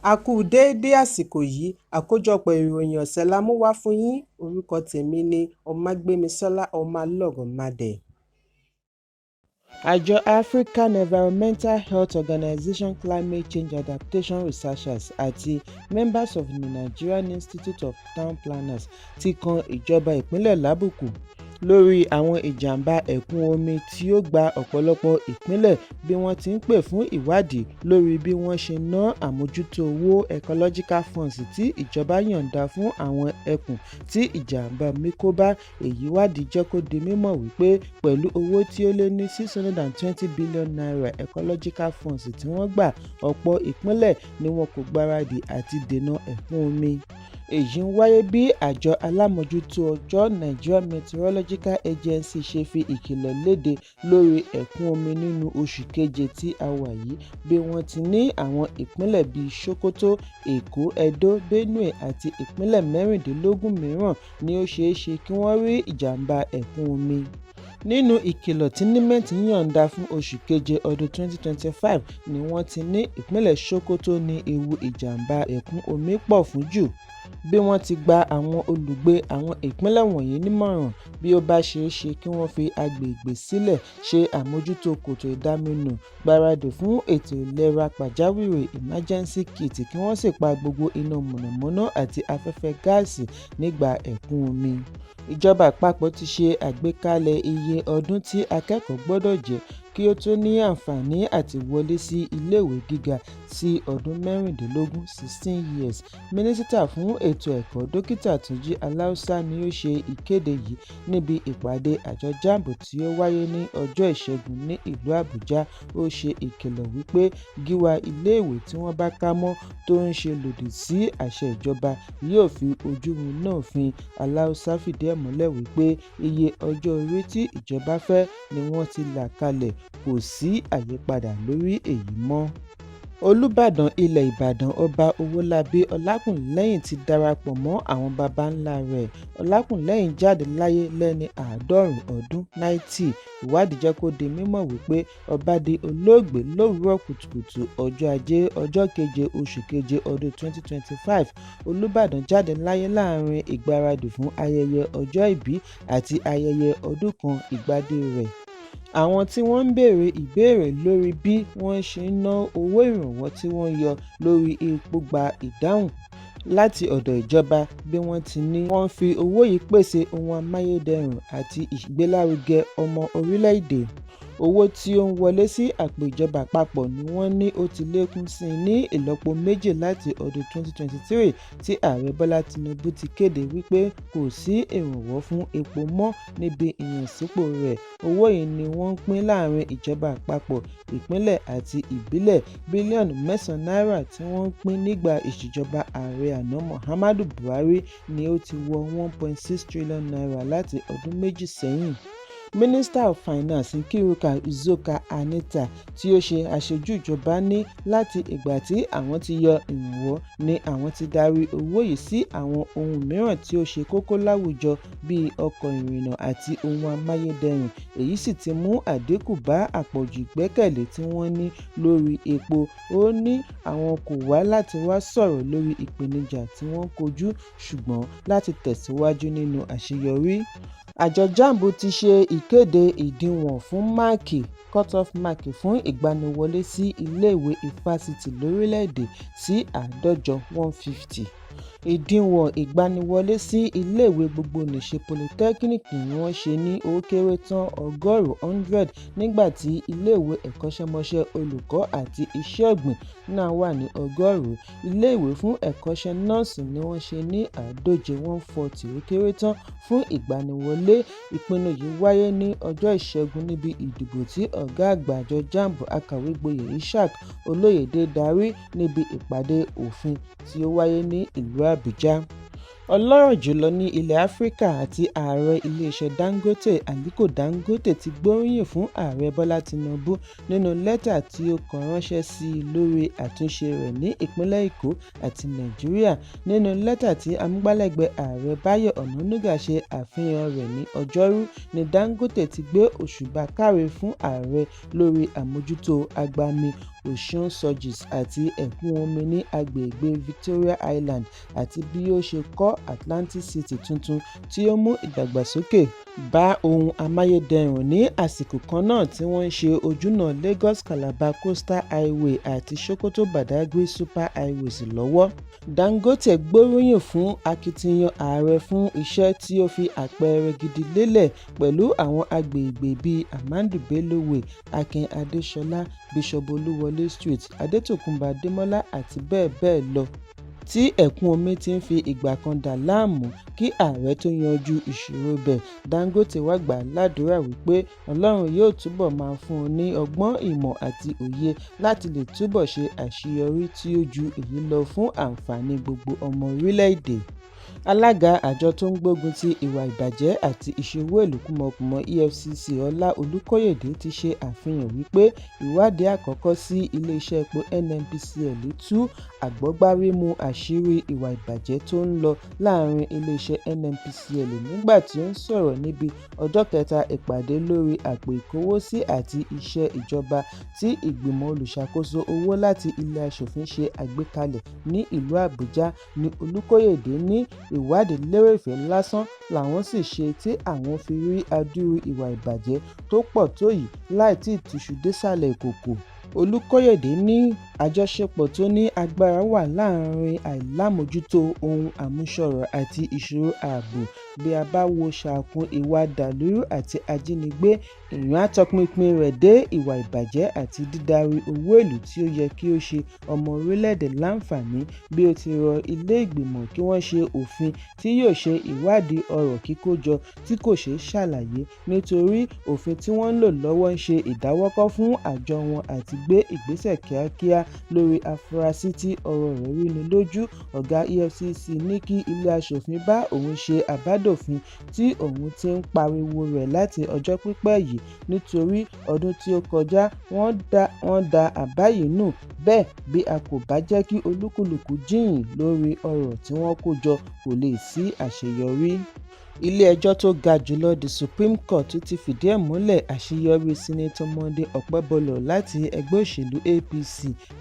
A kú déédé àsìkò yìí. Àkójọpọ̀ ìròyìn ọ̀sẹ̀ la mú wá fún yín. Orúkọ tèmi ni Ọmágbémisọ́lá Ọmọlọ́rọ̀mádé. Àjọ African Environmental Health Organization Climate Change Adaptation Researchers àti Members of the Nigerian Institute of Town Planners ti kan ìjọba ìpínlẹ̀ lábùkù lórí àwọn ìjàm̀bá ẹ̀kún omi tí ó gba ọ̀pọ̀lọpọ̀ ìpínlẹ̀, bí wọ́n ti ń pè fún ìwádìí lórí bí wọ́n ṣe ná àmójútó owó Ecological Funds tí ìjọba yọ̀ǹda fún àwọn ẹkùn tí ìjàm̀bá omi kó bá. Èyí ìwádìí jẹ́ kó di mímọ̀ wípé pẹ̀lú owó tí ó lé ní ₦620 billion Ecological Funds tí wọ́n gbà, ọ̀pọ̀ ìpínlẹ̀ ni wọn kò gbáradì àti dènà ẹ̀kún omi. Èyí ń wáyé bí àjọ alámòójútó ọjọ́ Nigeria Meteorological Agency ṣe fi ìkìlọ̀ léde lórí ẹ̀kún omi nínú oṣù keje tí a wà yìí, bí wọ́n ti ní àwọn ìpínlẹ̀ bíi Sokoto, Èkó, Edo, Benue àti ìpínlẹ̀ 16 mìíràn ní ó ṣeé ṣe kí wọ́n rí ìjàm̀bá ẹ̀kún omi. Nínú ìkìlọ̀ tí NIMET yọ̀ǹda fún oṣù keje ọdún 2025 ni wọ́n ti ní ìpínlẹ̀ Sokoto ní ewu ìjàm̀bá ẹ̀kún omi pọ̀ fún jù, bí wọ́n ti gba àwọn olùgbé àwọn ìpínlẹ̀ wọ̀nyí nímọ̀ràn bí ó bá ṣeé ṣe kí wọ́n fi agbègbè sílẹ̀, ṣe àmójútó kòtò ìdaminù, gbáradì fún ètò ìlera pàjáwìrì emergency kit kí wọ́n sì pa gbogbo iná mọ̀nàmọ́ná àti afẹ́fẹ́ gáàsì nígbà ẹ̀kún omi. Ìjọba àpapọ̀ ti ṣe àgbékalẹ̀ iye ọdún tí akẹ́kọ̀ọ́ gbọ́dọ̀ jẹ́ kí ó tó ní àǹfààní àti wọlé sí iléèwé gíga sí ọdún 16, 16 years. Mínísítà fún ètò ẹ̀kọ́, Dókítà Túnjí Aláùsá ni ó ṣe ìkéde yìí níbi ìpàdé àjọ JAMB tí ó wáyé ní ọjọ́ Ìṣẹ́gun ní ìlú Àbújá. Ó ṣe ìkìlọ̀ wípé gíwá iléèwé tí wọ́n bá kà mọ́ tó ń ṣe lòdì sí àṣẹ ìjọba yóò fi ojú winá òfin. Aláùsá fìdí ẹ̀ múlẹ̀ wípé iye ọjọ́ orí tí ìjọba fẹ́ ni wọ́n ti là kalẹ̀, kò sí àyípadà lórí èyí mọ́. Olùbàdàn ilẹ̀ Ìbàdàn, Ọba Ọwọ́labí Ọlákúlẹ́hìn, ti darapọ̀ mọ́ àwọn baba ńlá rẹ̀. Ọlákúlẹ́hìn jáde láyé lẹ́ni 90 ọdún, 90. Ìwádìí jẹ́ kó di mímọ̀ wípé ọba di olóògbé lówùúrọ̀ kùtùkùtù ọjọ́ Ajé, ọjọ́ keje oṣù keje ọdún 2025. Olùbàdàn jáde láyé láàrin ìgbáradì fún ayẹyẹ ọjọ́ ìbí àti ayẹyẹ ọdún kan ìgbadé rẹ̀. Àwọn tí wọ́n ń béèrè ìbéèrè lórí bí wọ́n ṣe ń ná owó ìrànwọ́ tí wọ́n yọ lórí epo gba ìdáhùn láti ọ̀dọ̀ ìjọba, bí wọ́n ti ní wọ́n ń fi owó yìí pèsè ohun amáyédẹrùn àti ìgbélárugẹ ọmọ orílẹ̀-èdè. Owó tí ó ń wọlé sí àpò ìjọba àpapọ̀ ni wọ́n ní ó ti lékún sí i ní ìlọ́po méjì láti ọdún 2023 tí Ààrẹ Bọ́lá Tinubu ti kéde wípé kò sí ìrànwọ́ fún epo mọ́ níbi ìyànsípò rẹ̀. Owó yìí ni wọ́n pín láàrin ìjọba àpapọ̀, ìpínlẹ̀ àti ìbílẹ̀. Bílíọ̀nù 9 náírà tí wọ́n pín nígbà ìṣèjọba Ààrẹ àná Muhammadu Buhari ni ó ti wọ ₦1.6 trillion láti ọdún 2 sẹ́yìn. Minister of Finance, Nkiruka Uzoka Anita, tí ó ṣe aṣojú ìjọba, ní láti ìgbà tí àwọn ti yọ ìrànwọ́ ni àwọn ti darí owó yìí sí àwọn ohun mìíràn tí ó ṣe kókó láwùjọ bíi ọkọ̀ ìrìnnà àti ohun amáyédẹrùn, èyí sì ti mú àdínkù bá àpọ̀jù ìgbẹ́kẹ̀lé tí wọ́n ní lórí epo. Ó ní àwọn kò wá láti wá sọ̀rọ̀ lórí ìpèníjà tí wọ́n ń kojú, ṣùgbọ́n láti tẹ̀síwájú nínú àṣeyọrí. Àjọ JAMB ti ṣe ìkéde ìdíwọ̀n fún máàkì cut-off mark fún ìgbaniwọlé sí iléèwé ifásitì lórílẹ̀-èdè sí 150, 150. Ìdíwọ̀n ìgbaniwọlé sí iléèwé gbogbonìṣe polytechnic ni wọ́n ṣe ní ó kéré tán 100, 100, nígbà tí iléèwé ẹ̀kọ́ṣẹ́mọṣẹ́ olùkọ́ àti iṣẹ́ ọ̀gbìn náà wà ní 100. Iléèwé fún ẹ̀kọ́ṣẹ́ nọ́ọ̀sì ni wọ́n ṣe ní 150, 140, ó kéré tán fún ìgbaniwọlé. Ìpinnu yìí wáyé ní ọjọ́ Ìṣẹ́gun níbi ìdìbò tí ọ̀gá àgbà àjọ JAMB, Akàwégboyè Ishaq Olóyédè, darí níbi ìpàdé òfin tí ó wáyé ní ìlú Àbújá. Ọlọ́rọ̀ jùlọ ní ilẹ̀ Áfíríkà àti ààrẹ ilé-iṣẹ́ Dangote, Aliko Dangote, ti gbóríyìn fún Ààrẹ Bọ́lá Tinubu nínú lẹ́tà tí ó kọ ránṣẹ́ sí i lórí àtúnṣe rẹ̀ ní ìpínlẹ̀ Èkó àti Nàìjíríà. Nínú lẹ́tà tí amúgbálẹ́gbẹ̀ẹ́ Ààrẹ Báyọ̀ Ọ̀nànúgà ṣe àfihàn rẹ̀ ní Ọjọ́rú ní Dangote ti gbé òṣùbà káre fún ààrẹ lórí àmójútó agbami Ocean Surges àti ẹ̀kún omi ní agbègbè Victoria Island àti bí ó ṣe kọ́ Atlantic City tuntun tí ó mú ìdàgbàsókè bá ohun amáyédẹrùn ní àsìkò kan náà tí wọ́n ń ṣe ojúnà Lagos-Calabar Coastal Highway àti Sokoto-Badagry Super Highways lọ́wọ́. Dangote gbóríyìn fún akitiyan ààrẹ fún iṣẹ́ tí ó fi àpẹẹrẹ gidi lélẹ̀ pẹ̀lú àwọn agbègbè bíi Ahmadu Bello Way, Akin Adesola, Bishop Oluwole Street, Adetokunbo Ademola àti bẹ́ẹ̀ bẹ́ẹ̀ lọ tí ẹ̀kún omi ti ń fi ìgbà kan dà láàmú kí ààrẹ tó yanjú ìṣòro bẹ́ẹ̀. Dangote wá gbà á ládùúrà wípé Ọlọ́run yóò túbọ̀ máa fún un ní ọgbọ́n ìmọ̀ àti òye láti lè túbọ̀ ṣe àṣeyọrí tí ó ju èyí lọ fún àǹfààní gbogbo ọmọ orílẹ̀-èdè. Alága àjọ tó ń gbógun ti ìwà ìbàjẹ́ àti ìṣe owó ìlú kúmọkùmọ EFCC Ọlá Olúkóyèdé ti ṣe àfihàn wípé ìwádìí àkọ́kọ́ sí iléeṣẹ́ epo NNPCL tú àgbọ́gbárímú àṣírí ìwà ìbàjẹ́ tó ń lọ láàrin iléeṣẹ́ NNPCL. Nígbà tí ó ń sọ̀rọ̀ níbi ọjọ́ kẹta ìpàdé lórí àpò ìkówósí àti iṣẹ́ ìjọba tí ìgbìmọ̀ olùṣàkóso owó láti ilé aṣòfin ṣe àgbékalẹ̀ ní ìlú Àbújá ní Olúkóyèdé ní ìwádìí lérèfé lásán làwọn sì ṣe tí àwọn fi rí adúrú ìwà ìbàjẹ́ tó pọ̀ tó yìí láì tí ì túṣu désàlẹ̀ ìkòkò. Olúkóyèdè ní àjọṣepọ̀ tó ní agbára wà láàrin àìlámòójútó ohun àmúṣọrọ̀ àti ìṣòro ààbò. Bí a bá wo sàkún ìwà dàlúrú àti ajínigbé, èèyàn á tọpinpin rẹ̀ dé ìwà ìbàjẹ́ àti dídarí owó ìlú tí ó yẹ kí ó ṣe ọmọ orílẹ̀-èdè láǹfààní. Bí ó ti rọ ilé ìgbìmọ̀ kí wọ́n ṣe òfin tí yóò ṣe ìwádìí ọrọ̀ kíkójọ tí kò ṣeé ṣàlàyé nítorí òfin tí wọ́n ń lò lọ́wọ́ ń ṣe ìdáwọ́kọ̀ fún àjọ wọn àti gbé ìgbésẹ̀ kíákíá lórí afurasí tí ọ̀rọ̀ rẹ̀ rúni lójú. Ọ̀gá EFCC ní kí ilé aṣòfin bá òun ṣe àbádòfin tí òun ti ń pariwo rẹ̀ láti ọjọ́ pípẹ́ yìí nítorí ọdún tí ó kọjá wọ́n da àbá yìí nù. Bẹ́ẹ̀ bí a kò bá jẹ́ kí olúkúlùkù jíyìn lórí ọrọ̀ tí wọ́n kó jọ, kò lè sí àṣeyọrí. Ilé-ẹjọ́ tó ga jùlọ The Supreme Court ti fìdí múlẹ̀ àṣeyọrí Senator Monday Okpebholo láti ẹgbẹ́ òṣèlú APC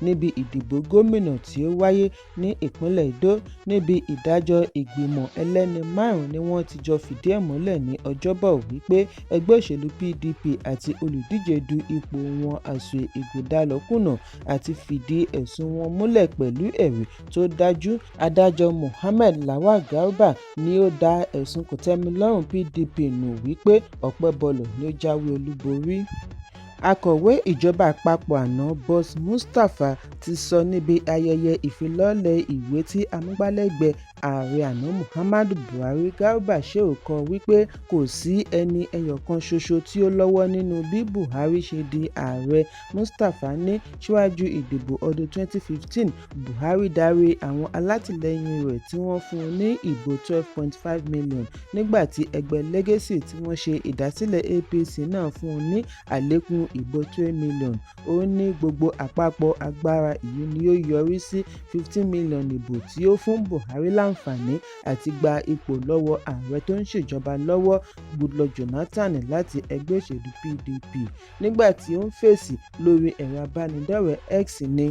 níbi ìdìbò gómìnà tí ó wáyé ní ìpínlẹ̀ Edo. Níbi ìdájọ́ ìgbìmọ̀ ẹlẹ́ni márùn-ún ni wọ́n ti jọ fìdí ẹ̀ múlẹ̀ ní Ọjọ́bọ̀ wípé ẹgbẹ́ òṣèlú PDP àti olùdíje du ipò wọn Asue Ighodalo kùnà àti fìdí ẹ̀sùn wọn múlẹ̀ pẹ̀lú ẹ̀rí tó dájú. Adájọ́ Mohammed Lawal Garba ni ó dá ẹ̀sùn kòtẹ́milọ́rùn PDP nù wípé Okpebholo ni ó jáwé olúborí. Akọ̀wé ìjọba àpapọ̀ àná Boss Mustapha ti sọ níbi ayẹyẹ ìfilọ́lẹ̀ ìwé tí amúgbálẹ́gbẹ̀ẹ́ ààrẹ àná Muhammadu Buhari Garba Shehu kọ wípé kò sí ẹni ẹyọ̀kan ṣoṣo tí ó lọ́wọ́ nínú bí Buhari ṣe di ààrẹ. Mustapha ní síwájú ìdìbò ọdún 2015, Buhari darí àwọn alátìlẹyìn rẹ̀ tí wọ́n fún un ní ìbò 12.5 million nígbà tí ẹgbẹ́ Legacy tí wọ́n ṣe ìdásílẹ̀ APC náà fún un ní àlékún ìbò 3 million. Ó ní gbogbo àpapọ̀ agbára yìí ni ó yọrí sí 15 million ìbò tí ó fún Buhari láǹfààní àti gba ipò lọ́wọ́ ààrẹ tó ń ṣèjọba lọ́wọ́ Goodluck Jonathan láti ẹgbẹ́ òṣèlú PDP. Nígbà tí ó ń fèsì lórí ẹ̀rọ abánidọ́rẹ̀ẹ́ X ní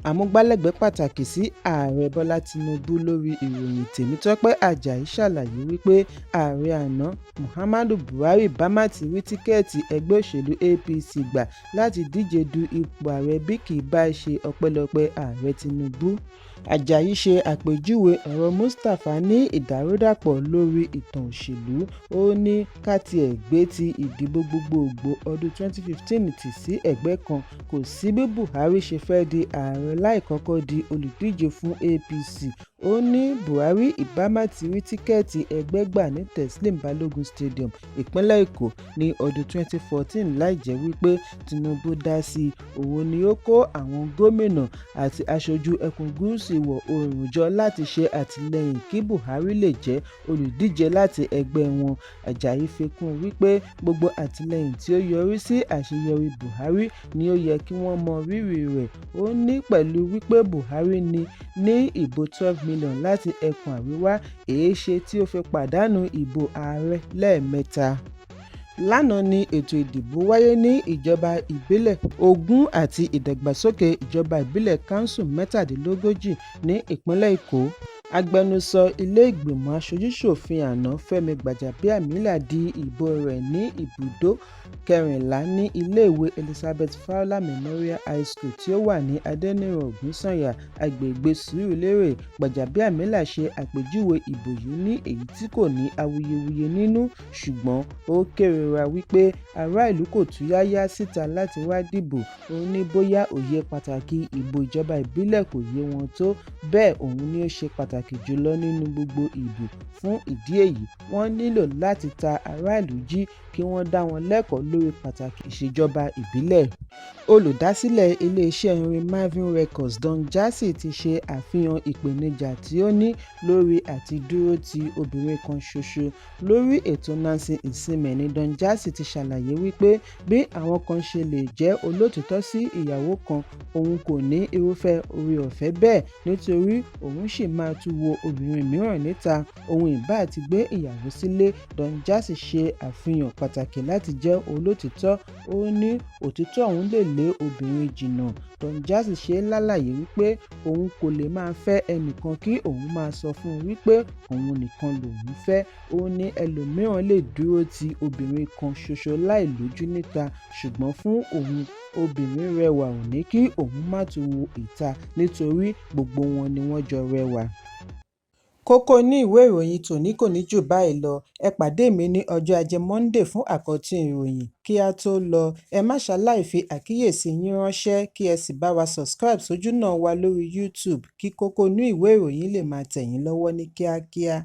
amúgbálẹ́gbẹ̀ẹ́ pàtàkì sí ààrẹ Bọ́lá Tinubu lórí ìròyìn Tèmítọ́pẹ́ Àjàyí ṣàlàyé wípé ààrẹ àná Muhammadu Buhari bá má ti rí tíkẹ́ẹ̀tì ẹgbẹ́ òṣèlú APC gbà láti díje du ipò ààrẹ bí kì í bá ṣe ọpẹ́lọpẹ́ ààrẹ Tinubu. Àjàyí ṣe àpèjúwe ọ̀rọ̀ Mustapha ní ìdàrúdàpọ̀ lórí ìtàn òṣèlú. Ó ní ká tiẹ̀ gbé ti ìdìbò gbogboògbò ọdún 2015 tì sí ẹ̀gbẹ́ kan, kò sí bí Buhari ṣe fẹ́ di ààrẹ láì kọ́kọ́ di olùdíje fún APC. Ó ní Buhari ìbá má ti rí tíkẹ́ẹ̀tì ẹgbẹ́ gbà ní Teslim Balogun Stadium, ìpínlẹ̀ Èkó ní ọdún 2014 láìjẹ́ wípé Tinubu dá sí i. Òun ni ó kó àwọn gómìnà àti aṣojú ẹkùn gúúsù ìwọ̀-oòrùn jọ láti ṣe àtìlẹ́yìn kí Buhari lè jẹ́ olùdíje láti ẹgbẹ́ wọn. Àjàyí fi kún un wípé gbogbo àtìlẹ́yìn tí ó yọrí sí àṣeyọrí Buhari ni ó yẹ kí wọ́n mọ rírì rẹ̀. Ó ní pẹ̀lú wípé Buhari ní ìbò 12 million láti ẹkùn àríwá, èéṣe tí ó fi pàdánù ìbò ààrẹ lẹ́ẹ̀mẹ́ta. Lánàá ni ètò ìdìbò wáyé ní ìjọba ìbílẹ̀ 20 àti ìdàgbàsókè ìjọba ìbílẹ̀ kánsù 37 ní ìpínlẹ̀ Èkó. Agbẹnusọ ilé ìgbìmọ̀ aṣojú-ṣòfin àná Fẹ́mi Gbàjàbíàmílà di ìbò rẹ̀ ní ibùdó 14 ní iléèwé Elizabeth Fowler Memorial High School tí ó wà ní Adéníran Ògúnsànyà, agbègbèe Sùúrùlérè. Gbàjàbíàmílà ṣe àpèjúwe ìbò yìí ní èyí tí kò ní awuyewuye nínú, ṣùgbọ́n ó kérora wípé ará ìlú kò túyáyá síta láti wá dìbò. Ó ní bóyá òye pàtàkì ìbò ìjọba ìbílẹ̀ kò yé wọn tó bẹ́ẹ̀ òun ni ó ṣe pàtàkì jùlọ nínú gbogbo ìbò, fún ìdí èyí wọ́n nílò láti ta ará ìlú jí kí wọ́n dá wọn lẹ́kọ̀ọ́ lórí pàtàkì ìṣèjọba ìbílẹ̀. Olùdásílẹ̀ iléeṣẹ́ orin Mavin Records Don Jazzy ti ṣe àfihàn ìpèníjà tí ó ní lórí àti dúró ti obìnrin kan ṣoṣo. Lórí ètò Nancy Isime ni Don Jazzy ti ṣàlàyé wípé bí àwọn kan ṣe lè jẹ́ olóòtítọ́ sí ìyàwó kan, òun kò ní irúfẹ́ oore-ọ̀fẹ́ bẹ́ẹ̀ nítorí òun ṣì máa tún wo obìnrin mìíràn níta, òun ìbá ti gbé ìyàwó sílé. Don Jazzy ṣe àfihàn pàtàkì láti jẹ́ olóòtítọ́, ó ní òtítọ́ òun lè lé obìnrin jìnnà. Don Jazzy ṣe lálàyé wípé òun kò lè máa fẹ́ ẹnìkan kí òun máa sọ fún un wípé òun nìkan lòun fẹ́. Ó ní ẹlòmíràn lè dúró ti obìnrin kan ṣoṣo láì lójú níta, ṣùgbọ́n fún òun, obìnrin rẹwà ò ní kí òun má tún wo ìta nítorí gbogbo wọn ni wọ́n jọ rẹwà. Kókó inú ìwé ìròyìn tòní kò ní jù báyìí lọ. Ẹ pàdé mi ní ọjọ́ Ajé Monday fún àkọ́tún ìròyìn. Kí á tó lọ, ẹ má ṣaláì fi àkíyèsí yín ránṣẹ́ kí ẹ sì bá wa subscribe sójúnà wa lórí YouTube kí kókó inú ìwé ìròyìn lè máa tẹ̀ yín lọ́wọ́ ní kíákíá.